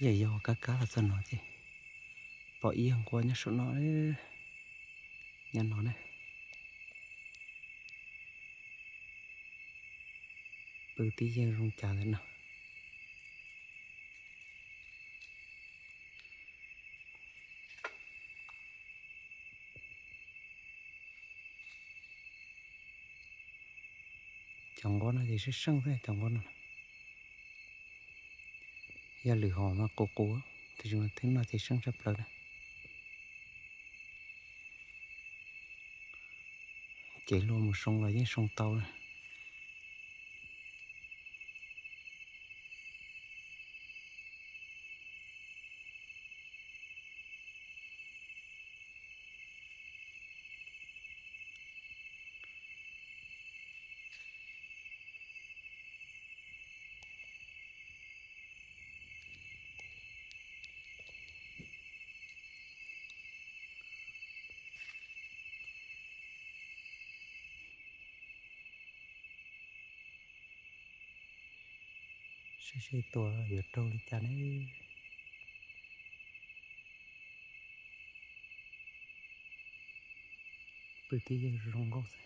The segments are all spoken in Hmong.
Yog yog kab kab los txog no ces pom ib yawg nquab nyob saum no, nyob no ne. Pw tib yeej zoo cas ntawm no. Cov nquab no ces seej seej xwb cov nquab no. Yog lwm hom mas qus qus, tab sis mas thwb no ces seej tshaj plaws na. Ces luag mus soo los yeej soo tau na. Seb seb tua yuav raug li cas ne. Pw tib yeej zoo nkauj xwb.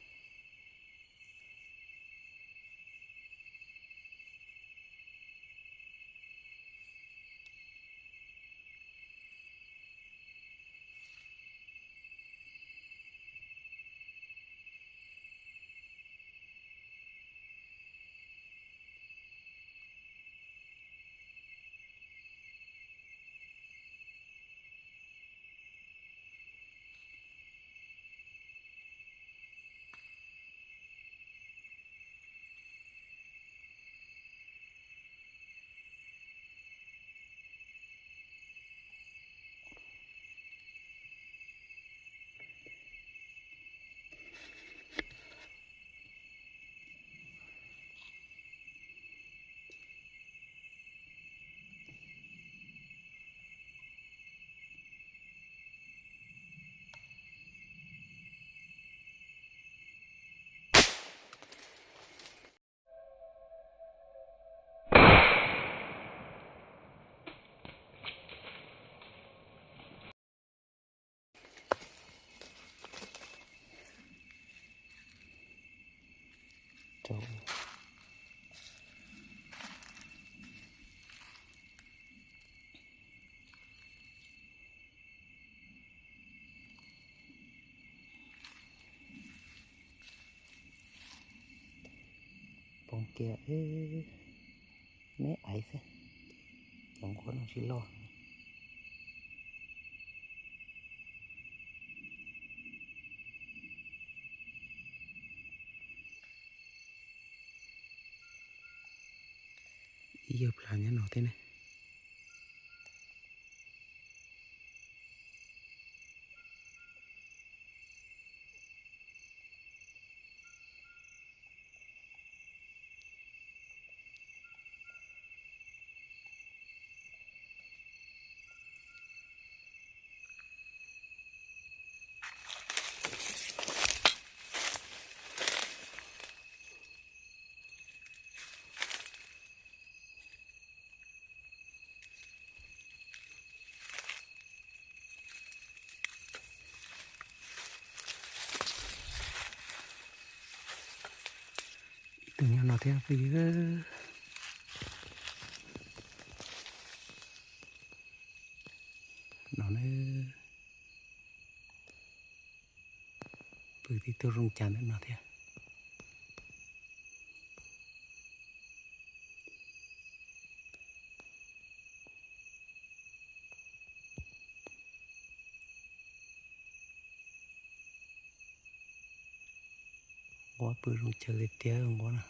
Poob kiag, me aiv xwb, cov nquab no tsis loj. Ib yawg plas nyob no thiab ne. Ib tug nyob no thiab phooj ywg. No ne, pw tib tug zoo cas ntawm no thiab. Nquab pw zoo chaw li tiag nquab no.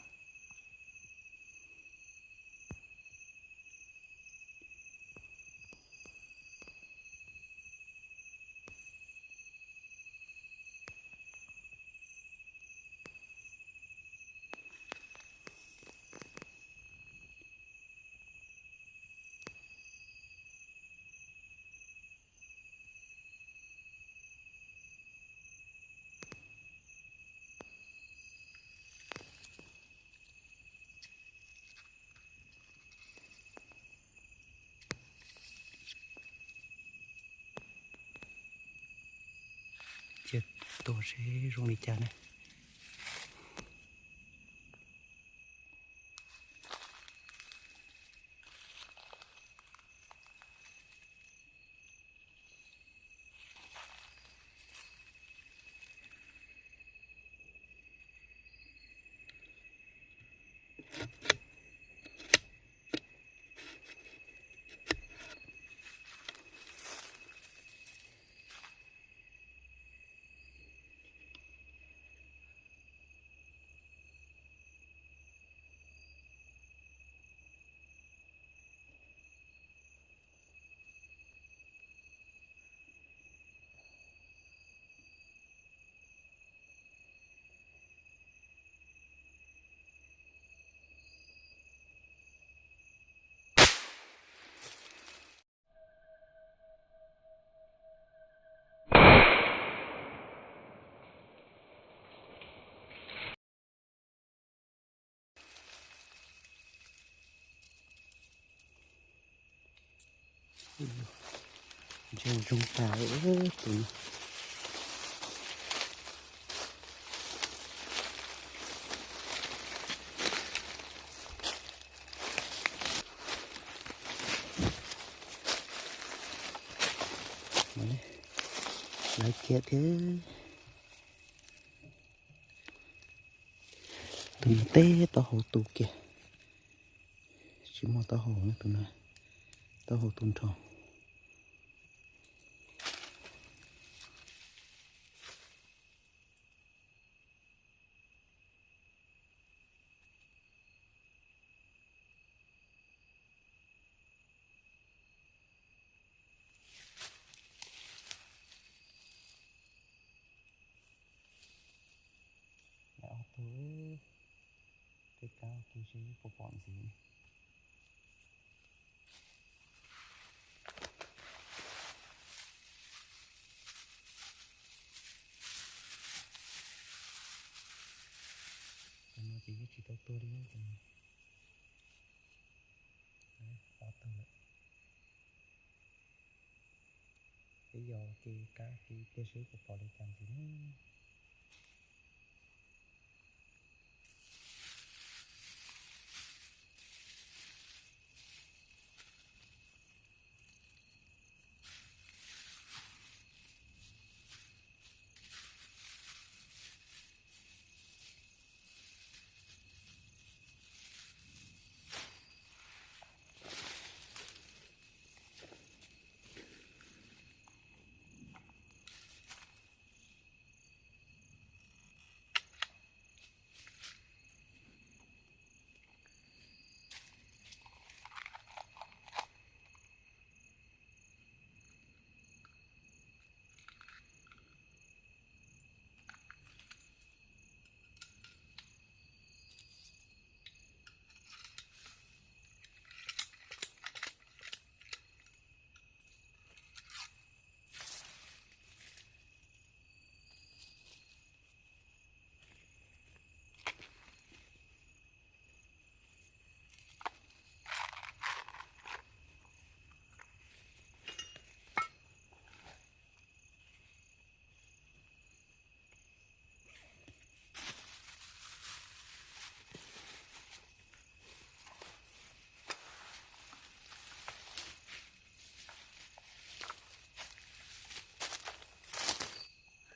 Seb zoo li cas ne. Ntsia zoo tas tus no. Lawv kiag thiab. Tus no teb taub hau tu kiag, tsis muaj taub hau, tus no taub hau tu nrho. Lawv ob tug, tej kab kiag seb puas pom ntxiv. Cov no ces yeej tsis tau tuag li ces ob tug lawm. Peb yos kiag kab kiag seb puas pom li cas ntxiv na.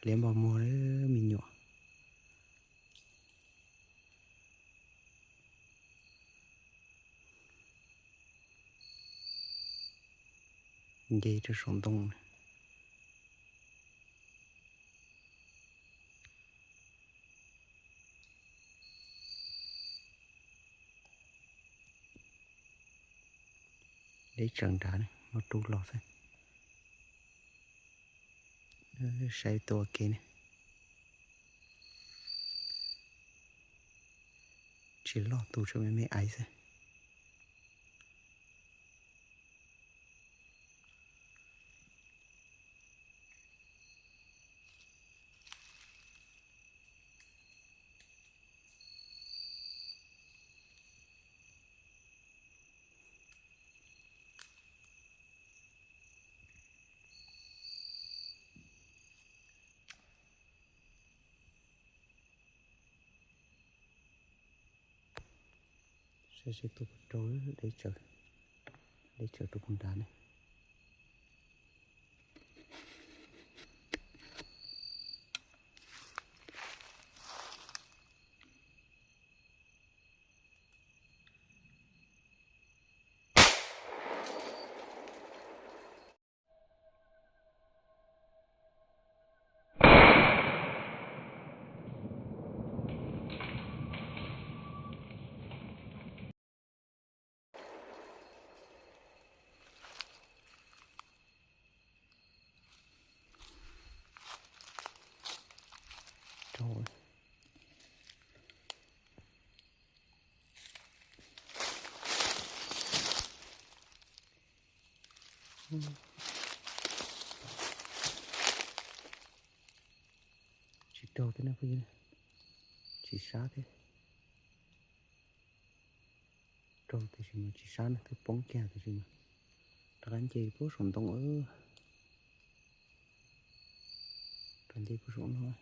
Liab npau muag me nyuam. Nce rau saum ntoo na. Deb tsawv nrad, muab rub los xwb. Saib tuaj ua ke ne. Tsis loj tus, tsuas me me aiv xwb. Saib seb tua puas raug, deb tsawv, deb tsawv rau puag nrad ne. Tsis raug thiab ne, tsis sab thiab. Raug tiam sis mas tsis sab ne, twb poob kiag tiam sis mas rov qab nce puag saum ntoo. Rov nce puag saum no.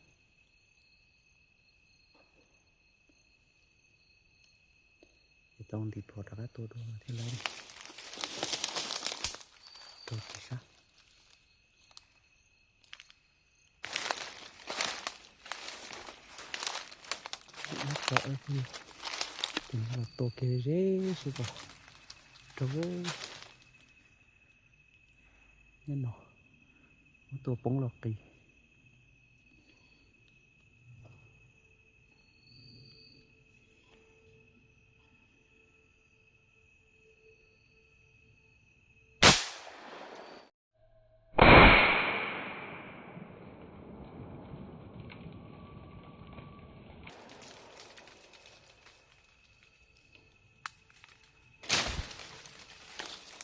Ces tau ntim phom rov qab tua dua thiab lawm. Raug tsis sab. Ib tsob, tus no los tua kiag ze seb puas raug. Nyob no muab tua poob los qis.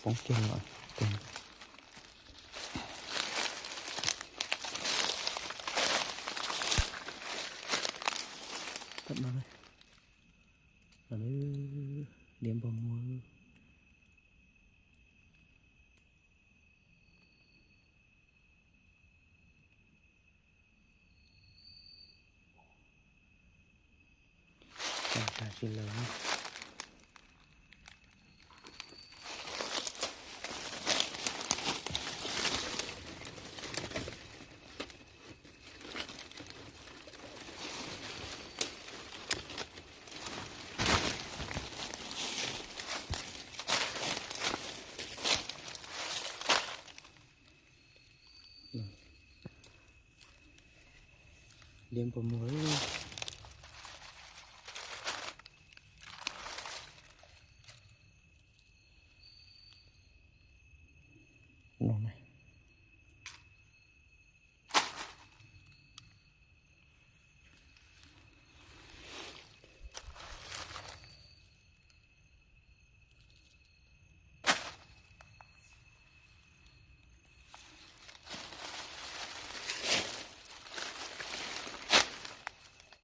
Poob kiag lawm. Tam no liab npog muag. Tsis lawm. Liab npog muag no ne.